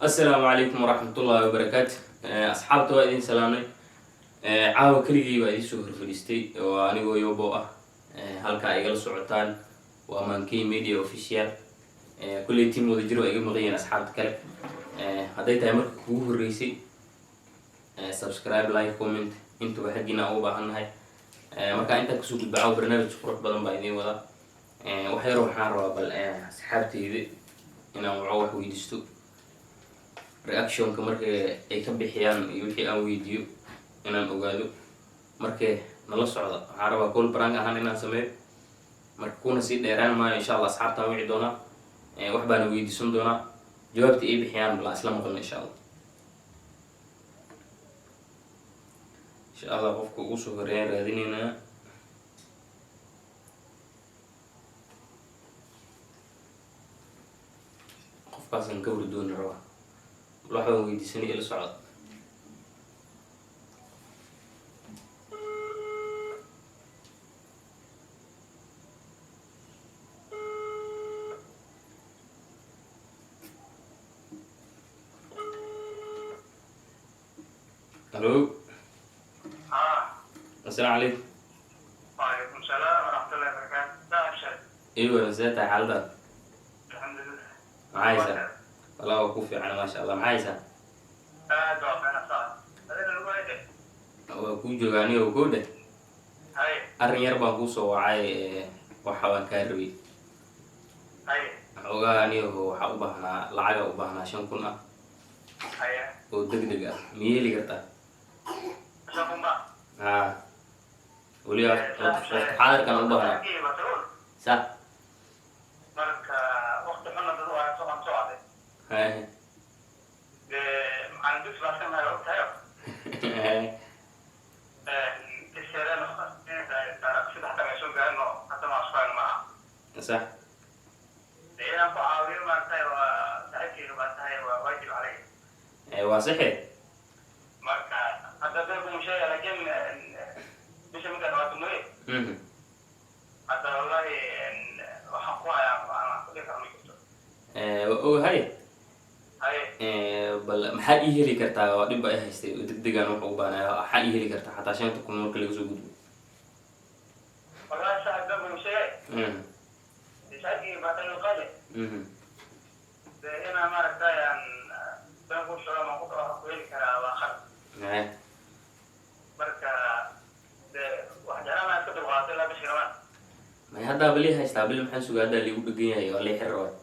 Asalaamu calaykum waraxmatullaahi wabarakaatu. Asxaabta waa idin salaamay. Caawa keligii baa idiin soo horfadhiistay oo anigoo Yobo ah. Halka ay igala socotaan waa Mankey Media Official. Kulley team wada jir waa iga maqan yihiin asxaabta kale. Hadday tahay marka kugu horreysay, subscribe, like, comment intuba xaggiina ugu baahannahay. Marka intaan kasoo gudba, caawa barnaamij qurux badan baa idiin wadaa. Wax yar waxaan rabaa bal asxaabteyda inaan waco, wax weydiisto, reactionka marka ay ka bixiyaan iyo wixii aan weydiiyo inaan ogaado. Markee nala socda, waxaan rabaa call prank ahaan inaan sameeyo. Marka kuna sii dheeraan maayo, insha Allah. Asxaabtaan wici doonaa, wax baana weydiisan doonaa, jawaabta ay bixiyaan bal aan isla maqalno, insha Allah. Insha Allah qofka ugu soo horeeyaan raadineynaa. Qofkaasaan ka wardooni rabaa, bal wax baan weydiisanay, ila socda. Halo. اه. Asalaamu calaykum. وعليكم السلام ورحمة الله وبركاته، لا أبشر. Iwana, see tahay xaaladaad? الحمد لله. Maxaa haysaa? Wallah waa ku fiican, maasha Allah. Maxaa haysaa? aad waa fiican sax adina lagu hayde. Waa kuu jooga aniga koo dheh. Hay. Arrin yar baan kuusoo wacay, waxa baan kaa rabay. Hay. Waxoogaa aniga waxaa u baahnaa lacaga, u baahnaa 5,000 ah Haye. oo deg deg ah. Ma yeeli kartaa? 5,000 ba? Haa, weliba waqti xaadirkan u baahnaa sax. Marka waqti xunna dad waa soo aan soo caday. Dee macalin dugsi baa iska nahay, og tahayo isheereen saddex dhan ay soo gaarin oo hadda ma asfaan maaha. Dee inaan ku caawiyo maaragtay, waa saaxiibkeyga baa tahay, waa waajib calay. Waa saxe. Marka hadda dee kuma sheega, laakiin bisha markaa dhawaato mooye. Hadda wallahi waxaan ku hayaa aan ku dhihi karo ma jirto. Waa ogahay. Haye. Bal maxaa ii heli kartaa? Waa dhib ba i haystay oo deg degaan wax ugu baahnaya. Waxaa ii heli kartaa xataa 5,000 marka laga soo gudbo? Wallahi saaxib baa kuma sheegay. Saaxiibkeyga baa tahay, qaali. Dee inaan maaragtay aan been ku sheego ama ku dhaho ku heli karaa waa khalad. Marka dee wax jeclaan lahaa iska dulqaato ilaa bishii Ramadaan. May, haddaaba lii haystaa bil, maxaan sugaa? Haddaa liigu dhegan yahay, waa lii xiri rabaa.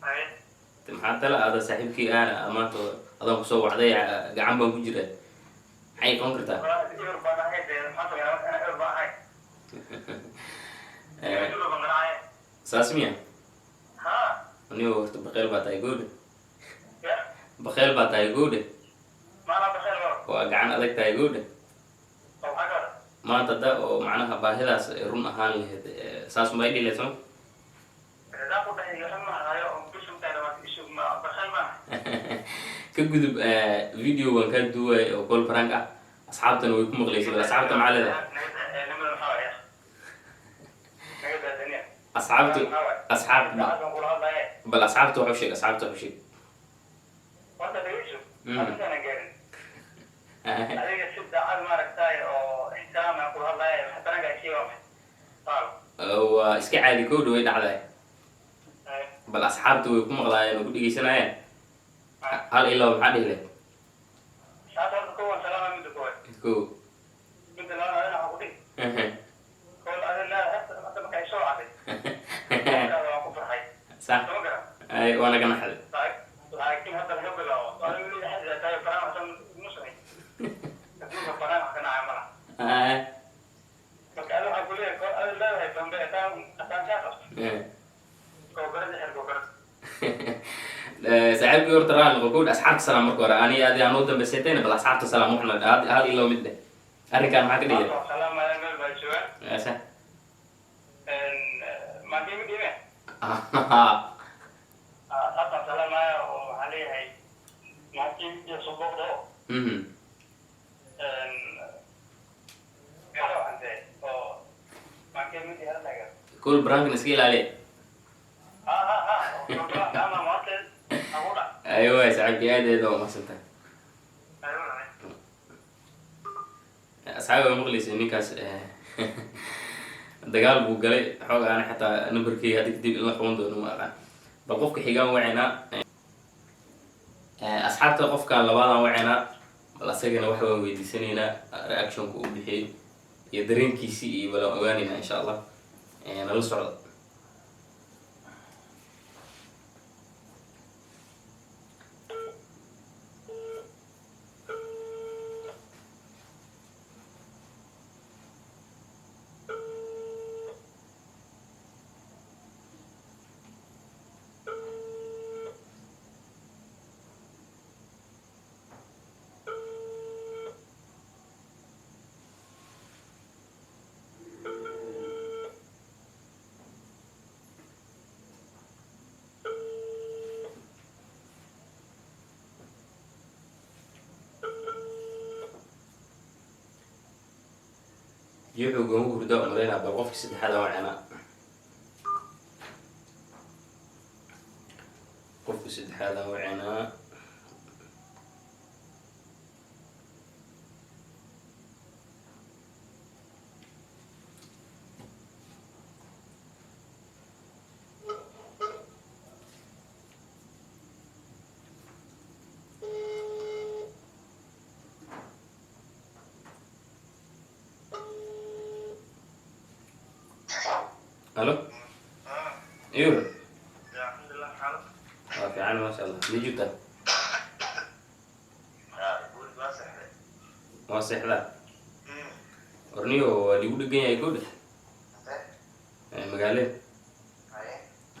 Haye. Maxaa tala aada saaxiibkii aana maanta adaan kusoo wacday, gacan baan ku jiraa, maxay qaban kartaa? Wallahi eber baan ahay, dee maxaan sameeyaa marka inaan eber baan ahay. Eber baan garaacay. Saas miya? Ha. Anigo horta bakeel baa tahay, goodhe. Ya. Bakeel baa tahay, goodhe. Maanaa bakayl ba? Waa gacan adag tahay, goodhe. Oo maxaa ka wada? Maanta da oo macnaha baahidaas ay run ahaan lahayd, saas ma i dhihi lahayd soma? Haddaan ku dhahay waxba ma hayo oo bisha markaa dhawaato isug ma bakayl maaha. Ka gudub, video waan kaa duway oo call prank ah, asxaabtana way ku maqlaysay. Bal asxaabta maxaa leedahay? Nimada maxaa waaya? Naga daadaniya. Asxaabtu asxaab Daacad baan kula hadlaye. Bal asxaabta wax u sheeg, asxaabta wax u sheeg. Horta dhegeyso. Arrintaana gaarin. Adiga si daacad maaragtay oo ixtiraam aan kula hadlaye, maxaa prank ay sii waa maxay? Qaal. Waa iska caadi, kow dhaway dhacday. Bal asxaabta way ku maqlaayeen oo ku dhegeysanayeen. Hal ilaa maxaa dhihi lahayd? Saata horta kow waan salaama, midda koowaad. Kow. Midda labaad adina waxaan ku dhihi. Kow adin leedahay hadda marka ay soo caday. Markaada waan ku farxay. Soo garan. Ay, waana ka naxday. Laakiin hadda laga bilaabo adiga weli xadida tahay, prank waxsan ma samayn. Adduunka prank wax ka nacay ma laha. Marka adiga waxaan ku leeyahay kol adin leedahay dambe haddaan kaa qabto. Googarada xir, googarada. Saaxiibkii horta raali noqo, kowdha. Asxaabta salaam marka hore, ani adi aan u dambaysatayna. Bal asxaabta salaam, waxna hal ilaa mid dheh. Arrinkaan maxaa ka dhigay? Maanta waan salaamaya meel baa joogaan. Sax. Maanta ima dhiime. Haddaan salaamaya oo waxaan leeyahay maanta iyo subuuqda oo gaaro ante oo maanta mid yara taagan. Call prankan iska ilaaliya. Ha ha ha, ama maanta agu dhac. Ayo waay saaxiibkii, aad aad waa umahadsantahay. Asxaabi, waa maqlaysay ninkaas, dagaal buu galay xoog aana xataa numberkeyga hadda kadib in la qaban doono ma aqaan. Bal qofka xigaan wacaynaa. Asxaabta, qofka labaadaan wacaynaa, bal asagana waxa waan weydiisanaynaa reactionka uu bixiyey iyo dareenkiisii iyo balaan ogaanaynaa insha Allah. Nala socda. Yuxuu goongu hurdaa umaleynaa. Bal qofka saddexaad aan wacaynaa, qofka saddexaad aan wacaynaa. Halo, iyo waa fiican, maasha Allah. Ma joogtaa? Waa seexdaa. Orniyo waa liigu dhegan yahay gowdha magaalada.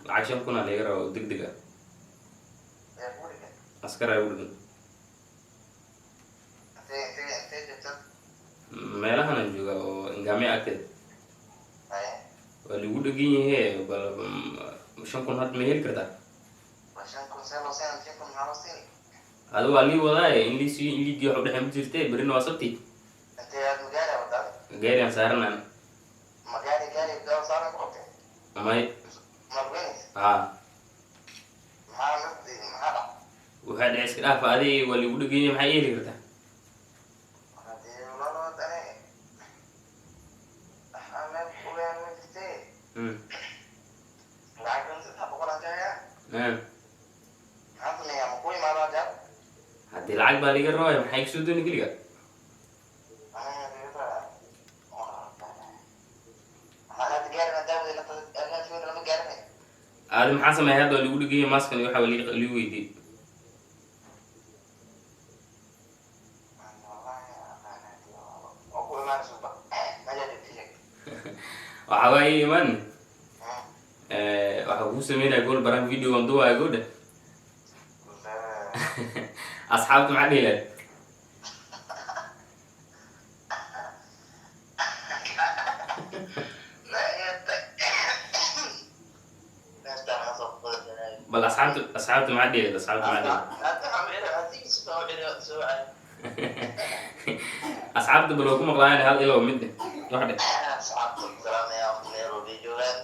Lacag 5,000 aa laga rabaa oo deg deg ah. Askar aa igu dhegan. Meelahan aan joogaa oo Ingaamya agteeda waa liigu dhegan yahe. Bal 5,000 hadda ma heli kartaa? Adi waa lii wadaaye in lii siiyo in liigii wax udhexe ma jirte. Berrina waa Sabti, gaari aan saaranaan may. Ha, waxaa dhece iska dhaafa. Adi waa liigu dhegan yahay, maxaa ii heli kartaa? Haddii lacag baa liiga rabaya, maxay kasoo dooni keliga? Adi maxaa sameeya hadda? Waa liigu dhegan yahay, maskan iyo waxa waa lii weydiiyey. Waxa waaye iman, waxaa kuu sameynaya gool baran video aan duwaya gowdha. Asxaabta maxaa dhihi lahayd? Bal asxaabta maxaa dhihi lahayd? Asxaabta maxaa dhihi lahayd? Asxaabta bal waa ku maqlaayaan, hal ilo mid dheh, wax dheh. Asxaabta salaamaya Nairobi joogaan.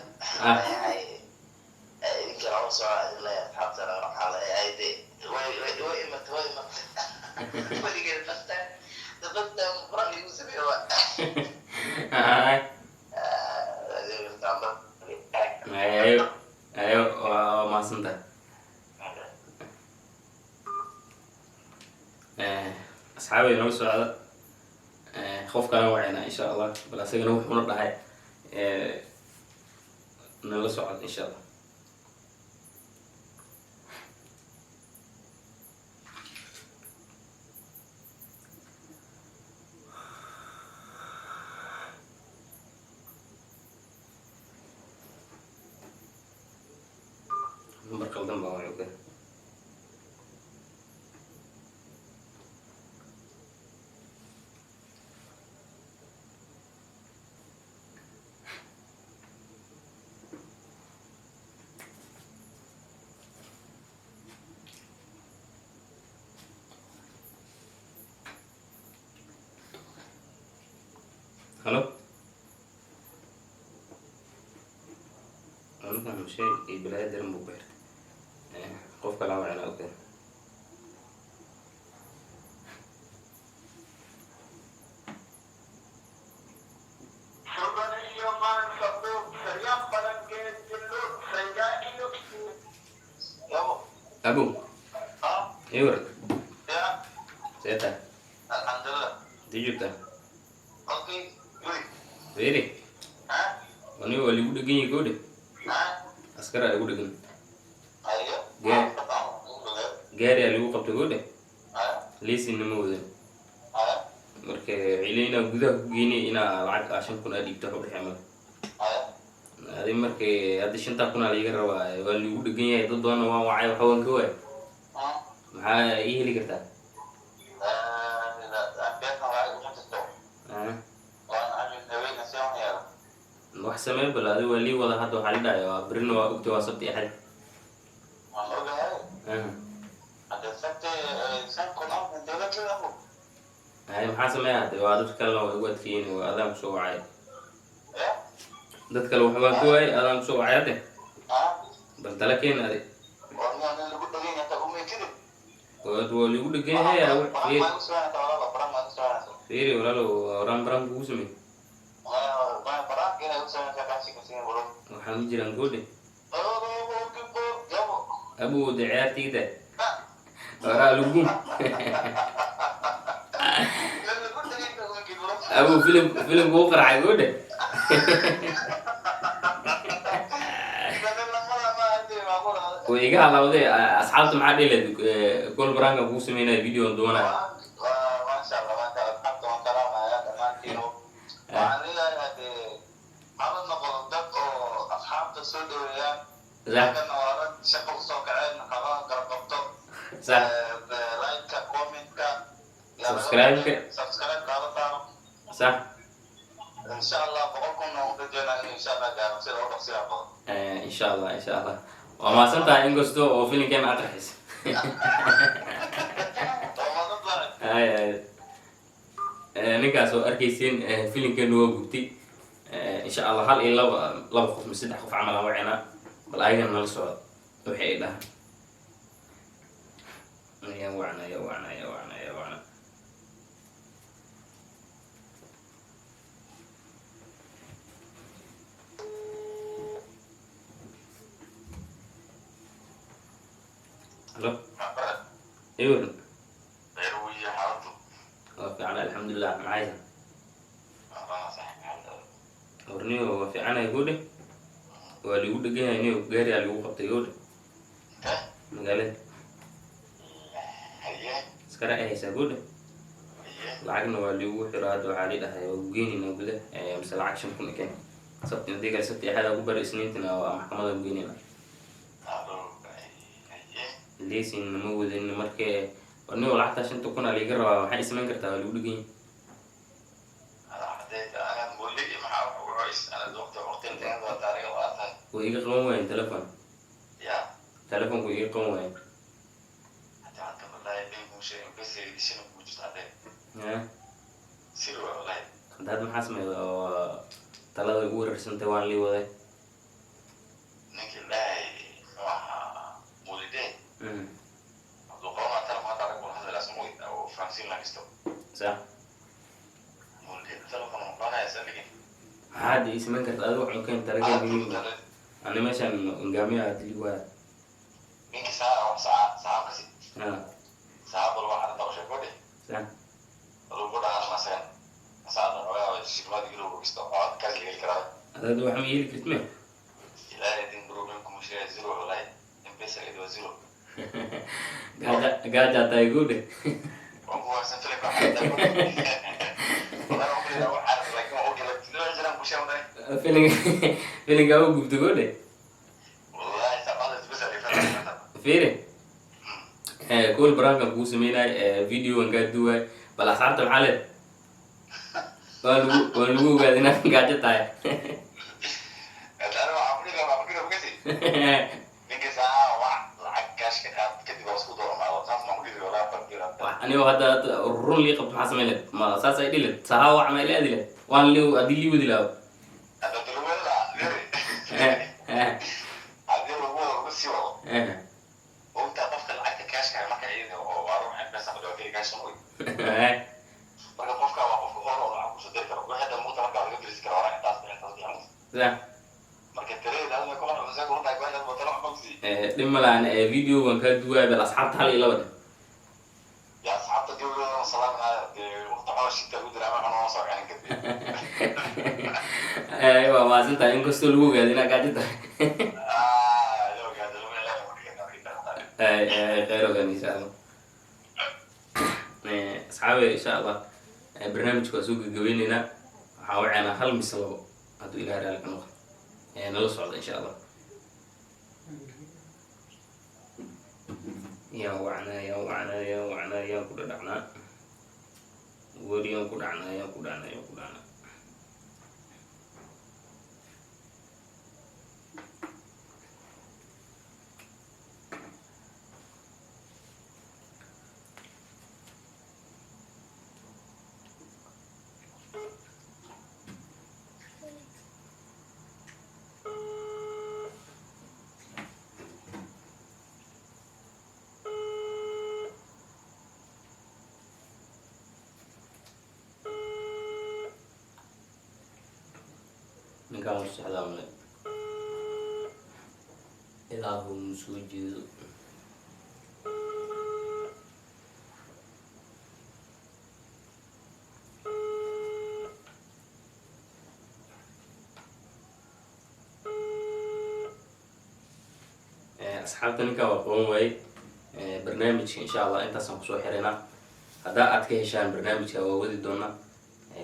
Idinka lama soco leeyahay asxaabtana. Waxaa leeyahay de way way way imata, way imata weligeed. First time, the first time prank igu sameeyo waa. Ayo ayo, waa mahadsantahay. Asxaabay, noo socda. Qofkaan wacaynaa insha Allah, bal asagana wuxuuna dhahay nala socod insha Allah. Number qaldan baa wacay. Halo, ninkan shay iyo balaayo daran buu ku xirtay. Qof kala wacina. Okay. Iwar. Ya. See tahay? Alxamdulillah. Intee joogtaa? Okay, guri. Fiiri. Ha. Aniga waa liigu dhegan yahay gowdhe. Ha. Askaraa igu dhegan. Ayo. Gaariyaa liigu qabtay gowdhe. Ha. Liisinna ma wadan. Ha. Marka cile inaa gudaha ku geynay inaa lacag 5,000 aa dhiibto wax u dhexee male. Ha. Adi marka hadda 5,000 aa liiga rabaa, waa liigu dhegan yahay, dad badanna waan wacay, waxa waan ka waayay. Maxaa ii heli kartaa? Wax samee bal, adi waa lii wada hadda waxaa li dhahaya waa berrina, waa ogtay, waa Sabti, Axad. Hay, maxaa sameeya hadda? Waa dad kalena waa igu adkeeyeen, waa adaan kusoo wacay. Dad kale wax waan ka waayay, adaan kusoo wacay hadde. Bal tala keen adi. Waa liigu dhegan yahay. Fiiri walaalow, horaan baraan kugu samey. Waxaa ma jiraan goodhe. Abow de ciyaartayda. Horaa lagu. Abow filim kugu qarxay goodhe. Way iga halawday. Asxaabta maxaa dhihi lahayd? Gool baraanka kugu sameynaya, video aan duwanaya. Maasha Allah, maasha Allah, asxaabta waan salaamayaa dhammaantiin. Waxaan leeyahay hadee hala noqdo dad oo asxaabta soo dhaweeyaan. Ragana waa rag shaqo usoo kaceen, haba garab qabto. Like-ka, comment-ka, Subscribe-ka. Subscribe-ka hala saaro. Insha Allah 100,000 u rajeynaa in insha Allah gaaro sida ugu dhaqsiyaha badan. Insha Allah, insha Allah. Waa mahadsan tahay inkastoo oo filimkeena aad qarxisay. Waa mahadsan tahay. Ay ay. Ninkaas oo arkaysiin, filimkeenu waa gubtay. Insha Allah hal iyo laba, laba qof mise saddex qof camal aan wacinaa, bal ayagana nala socda waxay ay dhahaan. Ayaan wacna, ayaa wacna, ayaa wacna, ayaa wacna. Halo, iwr. Waa fiican, alxamdulilah. Maxaysan warniyo? Waa fiicanahay gowdhe. Waa liigu dhegan yahay niyo, gaariyaa liigu qabtay gowdhe magaalada. Askara ay haysaa gowdhe, lacagna waa liigu xiro. Hadda waxaa lii dhahay waa geenaynaa gudaha, mise lacag 5,000 keen Sabti, hadii kale Sabti, Axad ku bari, Isniintina waa maxkamada ku geenaynaa. Leesin ma wadin. Marka warniyo lacagtaa 5,000 aa liiga rabaa, maxay samayn kartaa? Waa liigu dhegan yahay. Way iga qaban waayeen telefon, telefonku iga qaban waayeen. Ya hadda hadda maxaa sameeya? Waa talada igu wareersantay, waan lii waday. Ninkii dhahay muxuu ahaa Muulide hadduu qabanaa telefon hadda rag buu hadlaa smoy oo Francine la kisto. Muulide telefon ma qabanaya saldhigin. Maxaa hadda ii samayn karta adigu? Waxaan keen talakeen muhiim ani meeshaan ngaamiya aad lii waaya. Ninkii saa wax saa saxaabkasi saxaab walba waxaa rabtaa u sheeg godhe. Aduu ku dhahan masagan saada xogaa shirmada yurub kisto oo kaas la heli karaa. Adaad wax ma yeeli kartid me? Ilaahay din bro min kuma sheegay zero, wallahi M-Pesa id waa zero. Gaaja gaaja tahay gowdhe. Waan ku wanaagsan filimka waxaa wallahi waan ku leeyahay wax arag, laakiin waan ogyahay loo jiraan ku sheegay. Filinka u gubto gowdhe. Wallahi saxaabada isbedel ay fara. Fiiri, kool baraankan kugu sameynay, videogan kaa duwaay. Bal asxaabta maxaa leed? Waa lagu ogaaday inaad gaajo tahay. Hadana waxaa ku dhiga, waxaa ku dhiga bugasi ninka saa wax lacag cash ka qaad, kadib waa isku doomaado, saas ma ku dhigi walaa farqiga. Anigoo hadda run lii qabto, maxaa samayn leed? Ma saas ay dhihi leed sahaa wax ma ila aadi leed? Waan li haddii lii wadi lahaa. Hadda lagu wada liri, haddii lagu wado lagu sii wado, ogtaa qofka lacagta cashka marka iyada oo waa ruux M-Pesa ku dhaw cash ma oy. Marka qofka waa qofka hore oo lacag kusoo diri karo wixii dhan muuta, marka laga dirisi karo waa intaas intaas bixin. Marka tirada hadda kuma xusaa ku tahay waxaad wada wax qabsi. Dhib ma lahan, videogan kaa duwaay. Bal asxaabta hal iyo laba dheh. Gabadhooda salaamaya dee, waqti xoo shita ku jira ama xunoo soo kicin kadib. Waa mahadsan tahay, inkastoo lagu ogaado inaa gaajo tahay. Ah, loo ogaado, lama ilaahay ku dhigan. Khayr ogaan, insha Allah. Asxaabe, insha Allah barnaamijka waa soo gabagabeyneynaa. Waxaa waceynaa hal mise labo, hadduu Ilahay raali ka noqdo. Nala socda, insha Allah. Yaan wacnaa, yaan wacnaa, yaan wacnaa, yaan ku dhadhacnaa weli, yaan ku dhacnaa, yaan ku dhacnaa, yaan ku dhacnaa? Ninkaan wuu sexdaa male, ilaahu mu soo jeedo. Asxaabta, ninkaan waa qaban waaye. Barnaamijka, insha Allah, intaasaan kusoo xiranaa. Haddaa aad ka heshaan barnaamijka, waa wadi doonaa.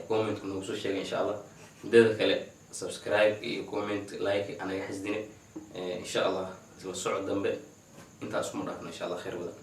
Commentka nagu soo sheega, insha Allah. Muddada kale subscribe iyo comment, like anaga xisdine. Insha Allah, isla socod dambe. Intaas kuma dhaafno, insha Allah. Khayr badan.